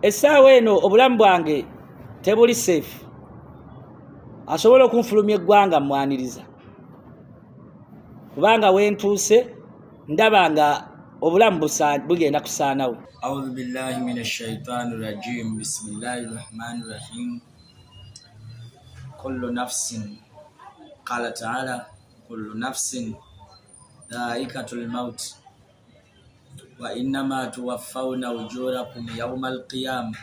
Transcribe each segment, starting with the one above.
Essaawa eno obulamu bwange tebuli safe. Asobola okunfulumya eggwanga mmwaniriza, kubanga wentuuse ndaba nga obulamu bugenda kusaanawo. Audhu billahi min ashaitani rajim. Bismillahi rahmani rahim. Kullu nafsin, qala taala, kullu nafsin dhaikatul maut wa innama tuwaffawna ujurakum yawma alqiyama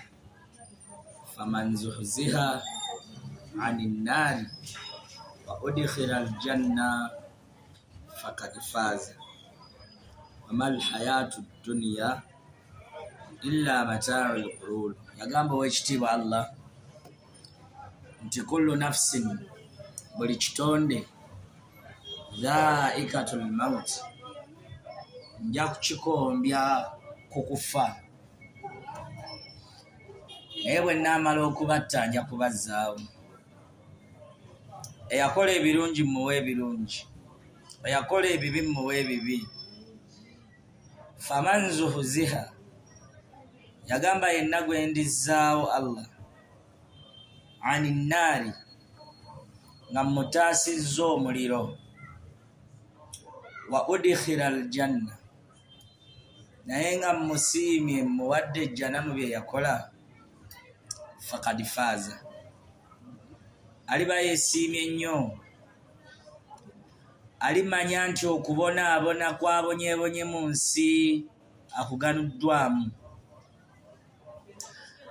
faman zuhziha anin nari wa udkhila aljanna faqad faza wama alhayatu dunya illa mataau lghurur. Yagamba owekitiibwa Allah nti kullu nafsin, buli kitonde, dhaikatul maut, nja kukikombya ku kufa, naye bwe nnaamala okubatta nja kubazzaawo. Eyakola ebirungi mmuwe ebirungi, eyakola ebibi mmuwe ebibi. Faman zuhziha, yagamba yenna gwe ndizzaawo Allah ani nnaari, nga mmutaasizza omuliro, wa udkhila aljanna, naye nga mmusiimye mmuwadde ejjana mu bye yakola, fakad faaza, aliba yeesiimye nnyo, alimanya nti okubonaabona kwabonyeebonye mu nsi akuganuddwamu.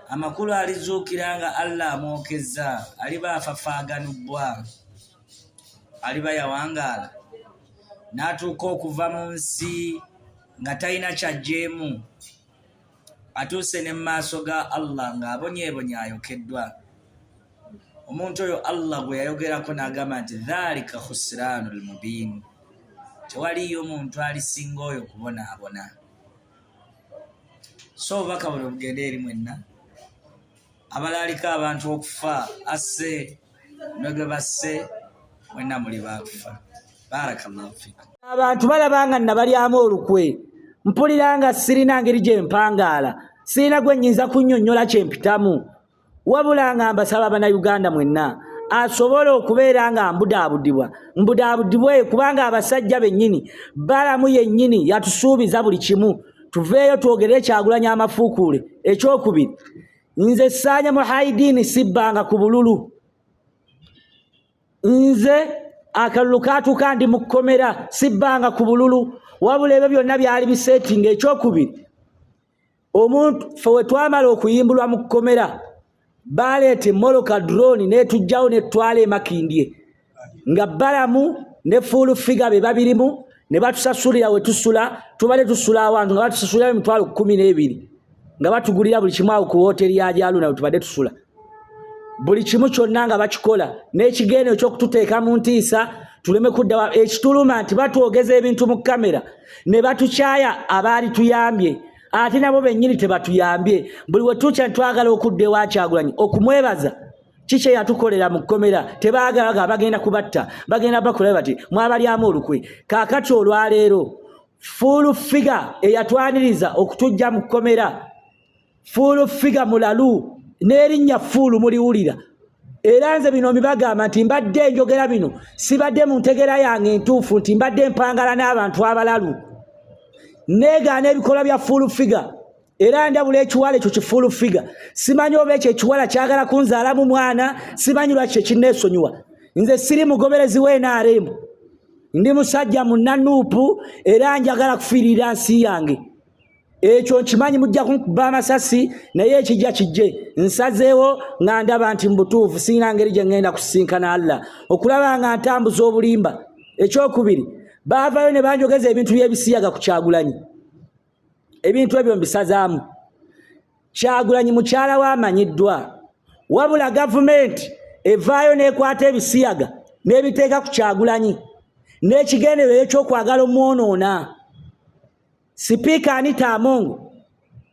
Amakulu, alizuukira nga Allah amwokezza, aliba afafaaganubbwa, aliba yawangaala n'atuuka okuva mu nsi nga talina kyajjeemu, atuuse ne mu maaso ga Allah ng'abonyeebonye ayokeddwa. Omuntu oyo Allah gwe yayogerako n'agamba nti dhalika khusraanu lmubiin, tewaliyo muntu alisinga oyo kubonaabona. So obubaka buno bugende eri mwenna abalaalika abantu okufa, asse ne gwe basse, mwenna muli bakufa. Barakallahu fikum. Abantu balaba nga nabalyamu olukwe, mpulira nga sirina ngeri gye mpangaala, sirina gwe nnyinza kunnyonnyola kye mpitamu, wabula nga mbasaba Bannayuganda mwenna asobola okubeera nga mbudaabudibwa, mbudaabudibwe, kubanga abasajja bennyini balamu yennyini yatusuubiza buli kimu. Tuveeyo twogere Kyagulanyi amafuukuule. Ekyokubiri, nze Saanya Muhaidini sibbanga ku bululu. Nze akalulu katuuka ndi mu kkomera, sibbanga ku bululu, wabula ebyo byonna byali bisetinga. Ekyokubiri, omuntu ffe we twamala okuyimbulwa mu kkomera, baleeta emmoloka drone n'etujjawo netutwala emakindye nga Balamu ne Full Figure be babirimu, ne batusasulira we tusula. Tubadde tusula awantu nga batusasulira 120,000, nga batugulira buli kimu awo ku wooteri ya Jaluna we tubadde tusula. Buli kimu kyonna nga bakikola n'ekigendo ekyokututeeka mu ntiisa tuleme kudda. Ekituluma nti batwogeza ebintu mu kamera ne batukyaya abaali tuyambye, ate nabo bennyini tebatuyambye. Buli we tukya ntwagala okudda ewa Kyagulanyi okumwebaza kiki eyatukolera mu kkomera, tebaagala ga bagenda kubatta, bagenda bakola bati mwabalyamu olukwe. Kaakati olwaleero Full Figure eyatwaniriza okutujja mu kkomera, Full Figure mulalu, n'erinnya Full muliwulira. Era nze bino mbibagamba nti mbadde njogera bino sibadde mu ntegeera yange entuufu, nti mbadde mpangala n'abantu abalalu. Neegaana ebikolwa bya Full Figure, era ndabula ekiwala ekyo ki Full Figure. Simanyi oba ekyo ekiwala kyagala kunzaalamu mwana, simanyi lwaki kyekinneesonyiwa. Nze siri mugoberezi w'NRM, ndi musajja munnanuupu, era njagala kufiirira nsi yange. Ekyo nkimanyi mujja kunkuba amasasi, naye ekijja kijje. Nsazeewo nga ndaba nti mu butuufu sirina ngeri gye ŋŋenda kusisinkana Allah okulaba nga ntambuza obulimba. Ekyokubiri, baavayo ne banjogeza ebintu by'ebisiyaga ku Kyagulanyi. Ebintu ebyo mbisazaamu. Kyagulanyi mukyala we amanyiddwa, wabula gavumenti evaayo n'ekwata ebisiyaga n'ebiteeka ku Kyagulanyi n'ekigendererwa ekyokwagala omwonoona. Sipiika Anita Among,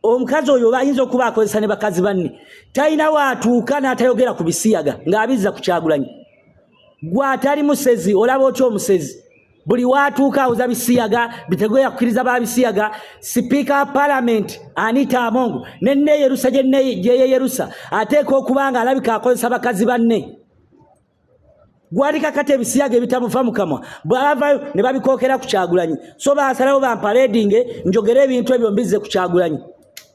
omukazi oyo bayinza okuba akozesa ne bakazi banne, talina waatuuka n'atayogera ku bisiyaga ng'abizza ku Kyagulanyi. Gwe atali musezi olaba otya omusezi? Buli watuuka awuza bisiyaga, bitegoya kukkiriza ba bisiyaga. Sipiika wa palamenti Anita Among nenneeyerusa gyeyeyerusa ateeka okuba nga alabika akozesa bakazi banne. Gwalika kati ebisiyaga ebitamuva mu kamwa bw'abavayo ne babikookera ku Kyagulanyi. So baasalawo bampaledinge njogere ebintu ebyo mbizze ku Kyagulanyi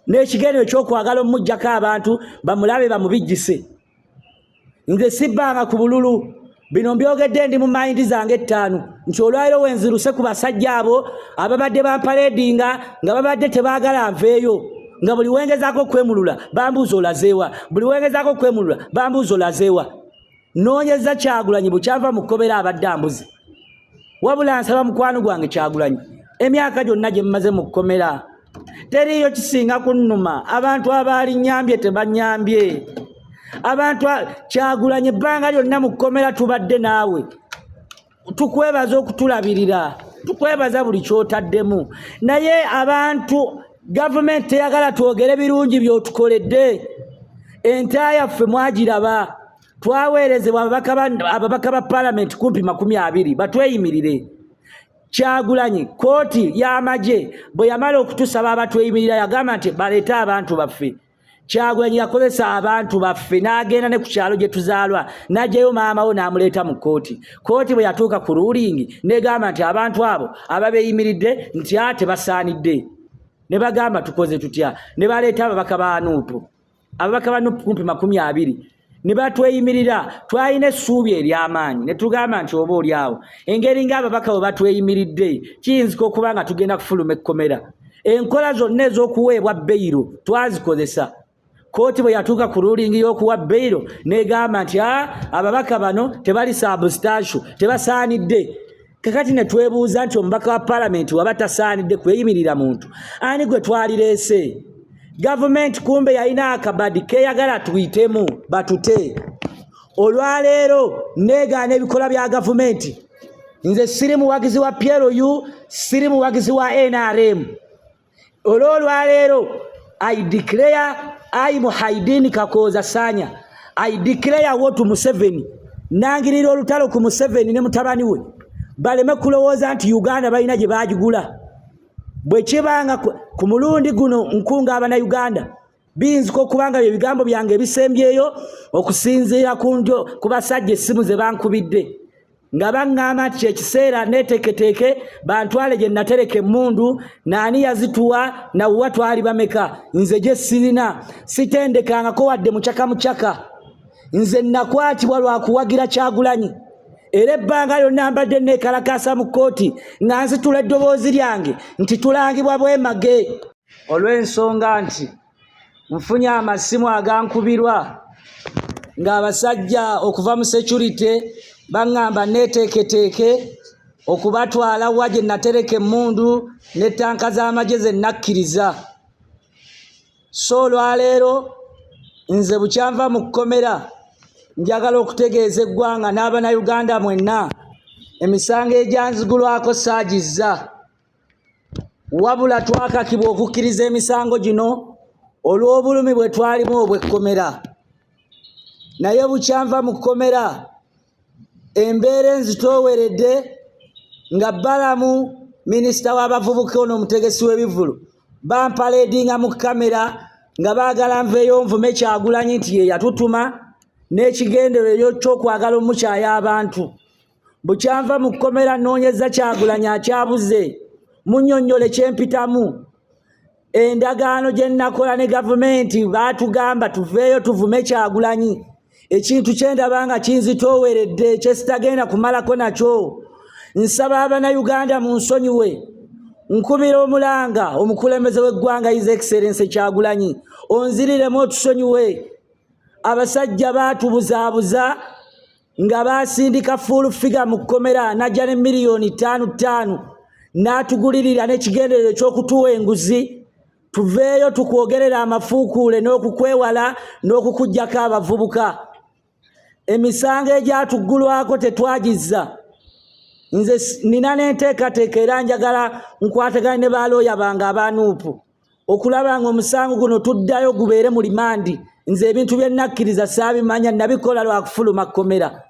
n'ekigendero ekyokwagala omuggyako abantu bamulabe bamubijjise. Nze sibbanga ku bululu, bino mbyogedde ndi mu mayindi zange 5 nti olwaliro wenziruse ku basajja abo ababadde bampaledinga nga babadde tebaagala nveeyo, nga buli wengezaako okwemulula bambuuza olazeewa, buli wengezaako okwemulula bambuuza olazeewa. Noonyeza Kyagulanyi bukyava mu kkomera abadde ambuze. Wabula nsaba mukwano gwange Kyagulanyi, emyaka gyonna gye mmaze mu kkomera teriiyo kisinga kunnuma. Abantu abaali nnyambye tebannyambye. Abantu Kyagulanyi ebbanga lyonna mu kkomera tubadde naawe, tukwebaza okutulabirira, tukwebaza buli ky'otaddemu, naye abantu gavumenti teyagala twogere birungi by'otukoledde. Enta yaffe mwagiraba, twaweerezebwa ababaka ba palamenti kumpi 20 batweyimirire. Kyagulanyi kkooti y'amagye bwe yamala okutusaba abatweyimirira yagamba nti baleete abantu baffe. Kyagulanyi yakozesa abantu baffe n'agenda ne ku kyalo gye tuzaalwa n'aggyayo maama we n'amuleeta mu kkooti. Kkooti bwe yatuuka ku ruulingi n'egamba nti abantu abo ababeeyimiridde nti a tebasaanidde. Ne bagamba tukoze tutya? Ne baleeta ababaka ba Nuupu. Ababaka ba Nuupu kumpi 20 ne batweyimirira. Twalina essuubi ery'amaanyi ne tugamba nti oba oli awo engeri ng'ababaka bwe batweyimiridde kiyinzika okuba nga tugenda kufuluma ekkomera. Enkola zonna ez'okuweebwa beyiro twazikozesa. Kkooti bwe yatuuka ku ruulingi y'okuwa beyiro n'egamba nti ababaka bano tebali substantial, tebasaanidde. Kakati ne twebuuza nti omubaka wa palamenti waba tasaanidde kweyimirira muntu ani gwe twalireese? Gavumenti kumbe yalina akabadi keeyagala tuyitemu batute. Olwaleero neegaana ebikolwa bya gavumenti. Nze siri muwagizi wa PLU, siri muwagizi wa NRM. Olwaleero I declare I Muhaidini Kakooza Sanya, I declare war to Museveni. Nangirira olutalo ku Museveni ne mutabani we baleme kulowooza nti Uganda balina gye baagigula. Bwe kibanga ku mulundi guno nkunga Abannayuganda, biyinzika okuba nga bye bigambo byange ebisembyeyo okusinziira ku basajja essimu ze bankubidde nga baŋŋamba nti kyekiseera neeteeketeeke bantwale gye natereka emmundu, naani yazituwa nawuwa twali bameka. Nze gye sirina, sitendekangako wadde mucaka mucaka. Nze nakwatibwa lwa kuwagira Kyagulanyi, era ebbanga lyonna mbadde neekalakaasa mu kkooti nga nzitula eddoboozi lyange nti tulangibwa bwemage. Olw'ensonga nti nfunye amasimu agankubirwa ng'abasajja okuva mu security baŋŋamba neeteeketeeke okubatwala wa gye natereka emmundu n'ettanka z'amagye ze nakkiriza. So olwaleero nze bukyanva mu kkomera njagala okutegeeza eggwanga n'Abannayuganda mwenna emisango egyanzigulwako saagizza, wabula twakakibwa okukkiriza emisango gino olw'obulumi bwe twalimu obw'ekkomera. Naye bukyanva mu kkomera embeera enzitooweredde nga Balamu minisita w'abavubuka ono omutegesi w'ebivvulu bampaleedinga mu kamera nga baagala nveeyo nvume Kyagulanyi nti ye yatutuma n'ekigendererwa eky'okwagala omukyaya abantu. Bukyanva mu kkomera nnoonyeza Kyagulanyi akyabuze, munnyonnyole kye mpitamu. Endagaano gye nnakola ne gavumenti baatugamba tuveeyo tuvume Kyagulanyi, ekintu kye ndaba nga kinzitooweredde kye sitagenda kumalako nakyo. Nsaba Abannayuganda munsonyiwe, nkubira omulanga omukulembeze w'eggwanga His Excellency Kyagulanyi onziriremu otusonyiwe. Abasajja baatubuzaabuza nga baasindika full figure mu kkomera n'ajja ne miliyoni ttaano ttaano n'atugulirira n'ekigendererwa eky'okutuwa enguzi tuveeyo tukwogerera amafuukuule n'okukwewala n'okukuggyako abavubuka. Emisango egyatuggulwako tetwagizza. Nze nina n'enteekateeka era njagala nkwatagane ne balooya bange aba Nuupu okulaba nga omusango guno tuddayo gubeere mu limandi. Nze ebintu bye nakkiriza saabimanya, nabikola lwa kufuluma kkomera.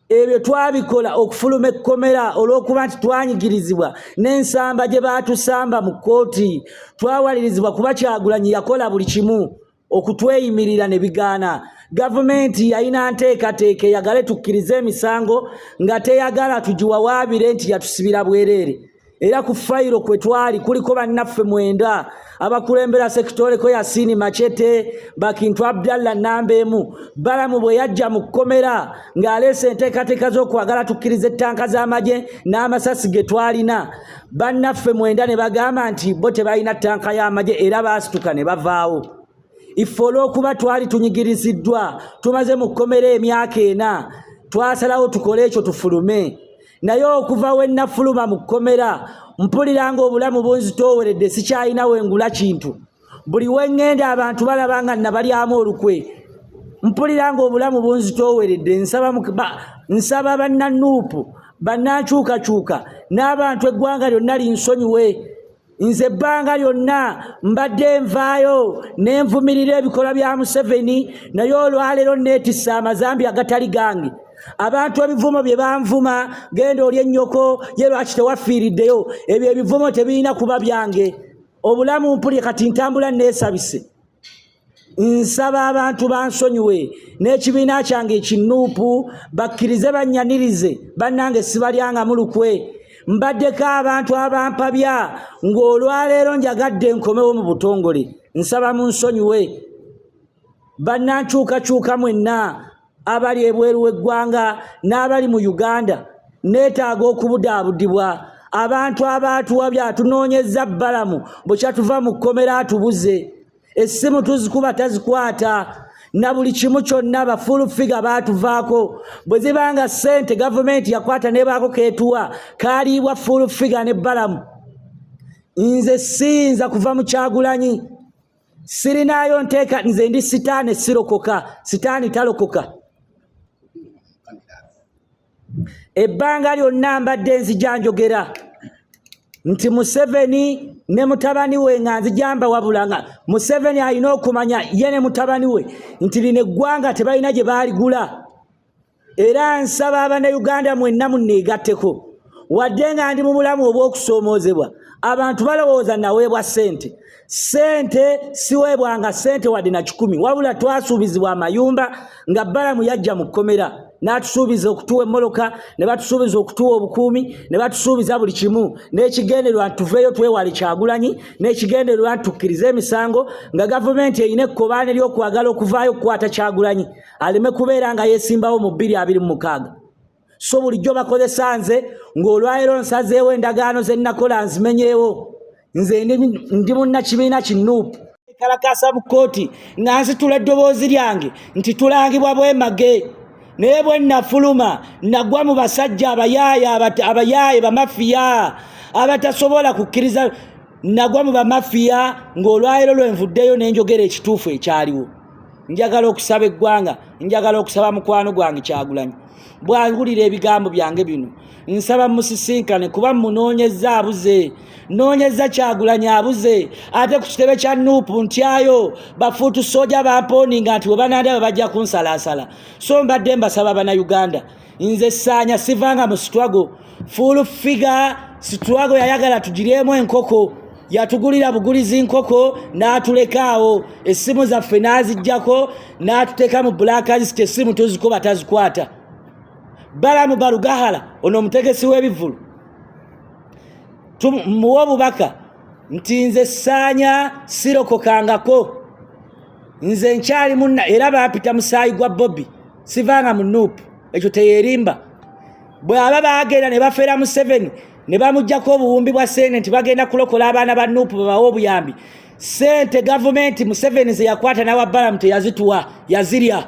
Ebyo twabikola okufuluma ekkomera olw'okuba nti twanyigirizibwa n'ensamba gye baatusamba mu kkooti. Twawalirizibwa kuba Kyagulanyi yakola buli kimu okutweyimirira ne bigaana. Gavumenti yalina nteekateeka eyagale tukkirize emisango nga teyagala tugiwawaabire nti yatusibira bwereere. Era ku fayiro kwe twali kuliko bannaffe 9 abakulembera Sekitoleko Yasini Machete, Bakintu Abdallah namba 1. Balamu bwe yajja mu kkomera ng'aleese enteekateeka z'okwagala tukkirize ettanka z'amagye n'amasasi ge twalina, bannaffe 9 ne bagamba nti bo tebalina ttanka y'amagye era baasituka ne bavaawo. Iffe olw'okuba twali tunyigiriziddwa, tumaze mu kkomera emyaka 4, twasalawo tukole ekyo tufulume. Naye okuva we nnafuluma mu kkomera mpulira ng'obulamu bunzitooweredde, sikyalina we ngula kintu. Buli we ŋŋenda abantu balaba nga nnabalyamu olukwe. Mpulira ng'obulamu bunzitooweredde. Nsaba bannanuupu, bannankyukakyuka n'abantu eggwanga lyonna linsonyiwe. Nze ebbanga lyonna mbadde nvaayo ne nvumirira ebikolwa bya Museveni, naye olwaleero neetisse amazambi agatali gange. Abantu ebivumo bye banvuma, genda olye ennyoko, ye lwaki tewafiiriddeyo, ebyo ebivumo tebirina kuba byange. Obulamu mpulira kati ntambula neesabise. Nsaba abantu bansonyiwe n'ekibiina kyange ekinuupu bakkirize bannyanirize, bannange sibalyangamu lukwe. Mbaddeko abantu abampabya ng'olwaleero njagadde nkomewo mu butongole. Nsaba munsonyiwe. Bannankyukakyuka mwenna abali ebweru w'eggwanga n'abali mu Uganda, neetaaga okubudaabudibwa. Abantu abaatuwabya tunoonyezza Balamu bwe kyatuva mu kkomera atubuze. Essimu tuzikuba tazikwata, na buli kimu kyonna bafull figure baatuvaako. Bwe ziba nga ssente gavumenti yakwata n'ebaako keetuwa, kaaliibwa full figure ne Balamu. Nze siyinza kuva mu Kyagulanyi, sirinaayo nteeka, nze ndi sitaani sirokoka, sitaani talokoka. Ebbanga lyonna mbadde nzija njogera nti Museveni ne mutabani we nga nzija mbawabula nga Museveni alina okumanya ye ne mutabani we nti lino eggwanga tebalina gye baaligula. Era nsaba Abannayuganda mwenna munneegatteko. Wadde nga ndi mu bulamu obw'okusoomoozebwa, abantu balowooza naweebwa ssente. Ssente siweebwanga ssente wadde na 100, wabula twasuubizibwa amayumba nga Balamu yajja mu kkomera n'atusuubiza okutuwa emmoloka, ne batusuubiza okutuwa obukuumi, ne batusuubiza buli kimu, n'ekigendererwa nti tuveeyo twewale Kyagulanyi, n'ekigendererwa nti tukkirize emisango, nga gavumenti erina ekkobaane ly'okwagala okuvaayo okukwata Kyagulanyi aleme kubeera nga yeesimbawo mu 2026. So bulijjo bakozesa nze ng'olwaleero nsazeewo endagaano ze nnakola nzimenyeewo. Nze ndi munnakibiina kinuupu. Kalakasa mu kkooti nga nsitula eddoboozi lyange nti tulangibwa bwemage. Naye bwe nnafuluma nagwa mu basajja abayaaye bamafiya abatasobola kukkiriza. Nagwa mu bamafiya ng'olwaleero lwe nvuddeyo ne njogera ekituufu ekyaliwo. Njagala okusaba eggwanga, njagala okusaba mukwano gwange Kyagulanyi bw'awulira ebigambo byange bino, nsaba musisinkane kuba munoonyezza abuze, noonyezza Kyagulanyi abuze. Ate ku kitebe kya Nuupu ntyayo bafuutu sooja bampooninga nti bwe banandaba bajja kunsalaasala. So mbadde mbasaba Bannayuganda, nze Ssaanya sivanga mu struggle. Full figure struggle yayagala tugiryemu enkoko, yatugulira bugulizi nkoko n'atulekaawo, essimu zaffe n'aziggyako n'atuteeka mu blacklist, essimu tuzikuba tazikwata. Balamu Barugahala ono omutegesi w'ebivvulu, muwe obubaka nti nze Ssaanya sirokokangako, nze nkyali munna, era bampita musaayi gwa Bobi, sivanga mu Nuupu, ekyo teyeerimba. Bwe aba baagenda ne bafeera Museveni ne bamuggyako obuwumbi bwa ssente nti bagenda kulokola abaana ba Nuupu babawe obuyambi, ssente gavumenti Museveni ze yakwata n'awa Balamu teyazituwa, yazirya.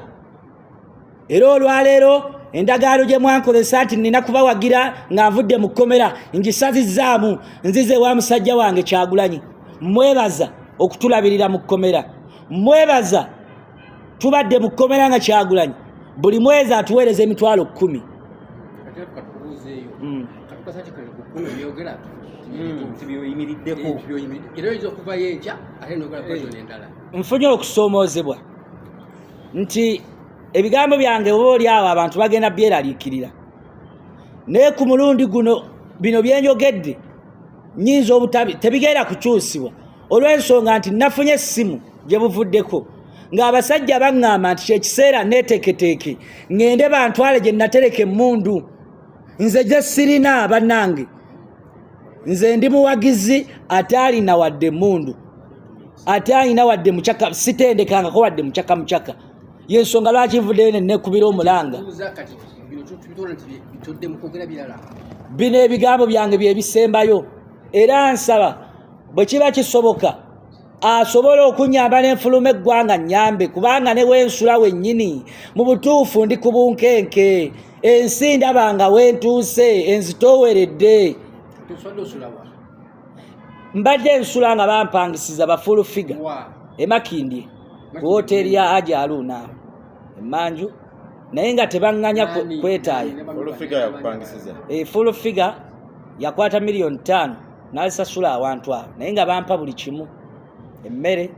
Era olwaleero endagaano gye mwankozesa nti nnina kubawagira nga nvudde mu kkomera ngisazizzaamu, nzize ewa musajja wange Kyagulanyi. Mwebaza okutulabirira mu kkomera, mwebaza tubadde mu kkomera nga Kyagulanyi buli mwezi atuweereza emitwalo 10. Nfunye okusoomoozebwa nti Ebigambo byange oba oli awo abantu bagenda byeraliikirira, naye ku mulundi guno bino byenjogedde nyinza obutabi tebigenda kukyusibwa olw'ensonga nti nafunye essimu gye buvuddeko ng'abasajja baŋŋamba nti kyekiseera neeteeketeeke ŋŋende bantwale gye natereka emmundu. Nze gye sirina bannange, nze ndi muwagizi ate alina wadde emmundu, ate alina wadde mucaka, sitendekangako wadde mucaka mucaka. Yensonga lwaki nvuddeyo ne neekubira omulanga. Bino ebigambo byange bye bisembayo, era nsaba bwe kiba kisoboka asobola okunyamba n'enfuluma eggwanga nnyambe, kubanga ne wensula wennyini mu butuufu ndi ku bunkenke. Ensi ndaba nga wentuuse enzitooweredde. Mbadde nsula nga bampangisiza bafull figure emakindye ku woteeri ya Haji Aluuna emmanju, naye nga tebaŋŋanya kwetaaya. Full figure yakwata 5 million n'azisasula awantu awo, naye nga bampa buli kimu, emmere,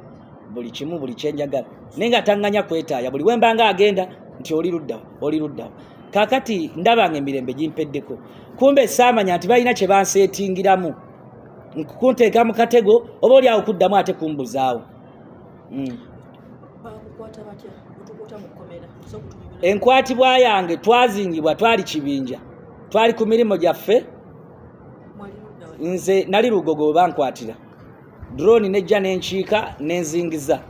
buli kimu, buli kyenjagala, naye nga taŋŋanya kwetaaya. Buli wembanga agenda nti oli luddawo, oli luddawo. Kaakati ndaba nga emirembe gimpeddeko, kumbe saamanya nti balina kye banseetingiramu kunteeka mu katego oba oli awo kuddamu ate kumbuzaawo. Enkwatibwa yange twazingibwa, twali kibinja, twali ku mirimu gyaffe. Nze nali Lugogo we bankwatira, drone nejja nenkiika nenzingiza,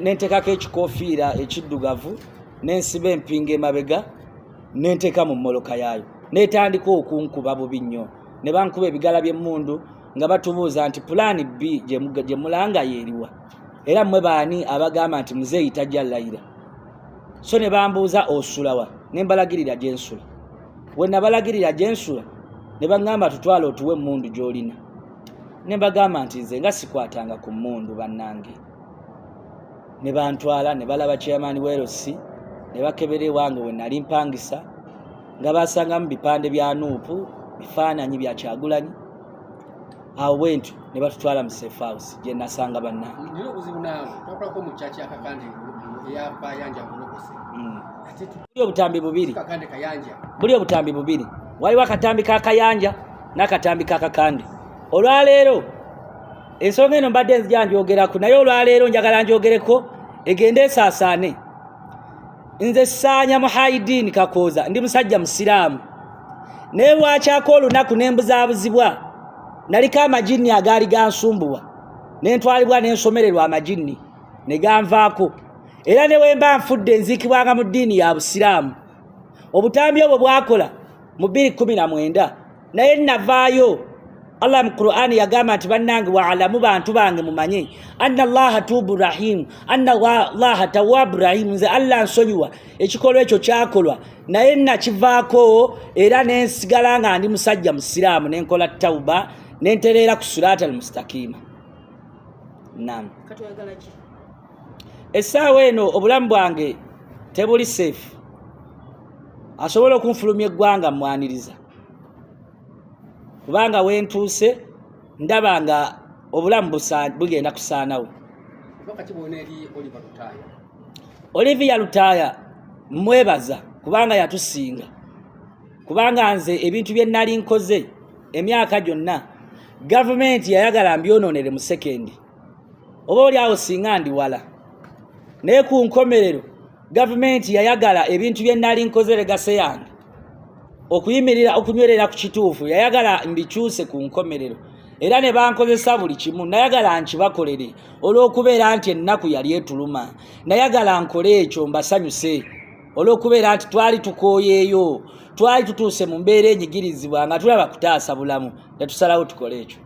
nentekako ekikofiira ekiddugavu, nensiba empinga emabega, nenteeka mu mmoloka yaayo, netandika okunkuba bubi nnyo. Ne bankuba ebigala by'emmundu nga batubuuza nti plan B gye mulanga yeeriwa, era mmwe baani abagamba nti muzeeyi tajja layira? So ne bambuuza osulawa, ne mbalagirira gye nsula. We nabalagirira gye nsula, ne baŋŋamba tutwale otuwe emmundu gy'olina. Ne mbagamba nti nze nga sikwatanga ku mmundu bannange. Ne bantwala ne balaba chairman werosi, ne bakebera ewange we nali mpangisa, nga basangamu bipande bya NUP, bifaananyi bya Kyagulanyi. Awo bwentyo ne batutwala mu safe house gye nasanga bannange. Nina obuzibu naawe, twakolako mu kyaki akakande eyakayanja ngolokose. Buli obutambi bubiri. Kakande Kayanja. Buli obutambi bubiri, waliwo akatambi ka Kayanja n'akatambi ka Kakande. Olwaleero ensonga eno mbadde nzija njogeraku, naye olwaleero njagala njogereko egende esaasaane. Nze Saanya Muhaidini Kakooza, ndi musajja musiraamu, naye lwakyako olunaku nembuzaabuzibwa. Naliko amajinni agaali gansumbuwa, nentwalibwa nensomererwa amajinni ne ganvaako, era ne wemba nfudde nziikibwanga mu ddiini ya busiraamu. Obutambi obwo bwakola mu 2019, naye navaayo. Allah mu Qur'ani yagamba nti bannange waalamu, bantu bange mumanye anna Allaha tubu rahim, anna Allaha tawabu rahim. Nze Allah nsonyiwa. Ekikolwa ekyo kyakolwa, naye nakivaako era nensigala nga ndi musajja musiraamu, nenkola tauba, nentereera ku surata al mustakima. Nam, essaawa eno obulamu bwange tebuli safe. Asobola okunfulumya eggwanga mwaniriza, kubanga wentuuse ndaba nga obulamu bugenda kusaanawo. Olivia Lutaaya mwebaza kubanga yatusinga, kubanga nze ebintu bye nali nkoze emyaka gyonna gavumenti yayagala mbyonoonere mu sekendi, oba oli awo singa ndi wala. Naye ku nkomerero gavumenti yayagala ebintu bye nali nkoze, legacy yange, okuyimirira, okunywerera ku kituufu, yayagala mbikyuse ku nkomerero, era ne bankozesa buli kimu. Nayagala nkibakolere olw'okubeera nti ennaku yali etuluma. Nayagala nkole ekyo mbasanyuse olw'okubeera nti twali tukooyeeyo, twali tutuuse mu mbeera enyigirizibwa nga tulaba kutaasa bulamu, ne tusalawo tukole ekyo.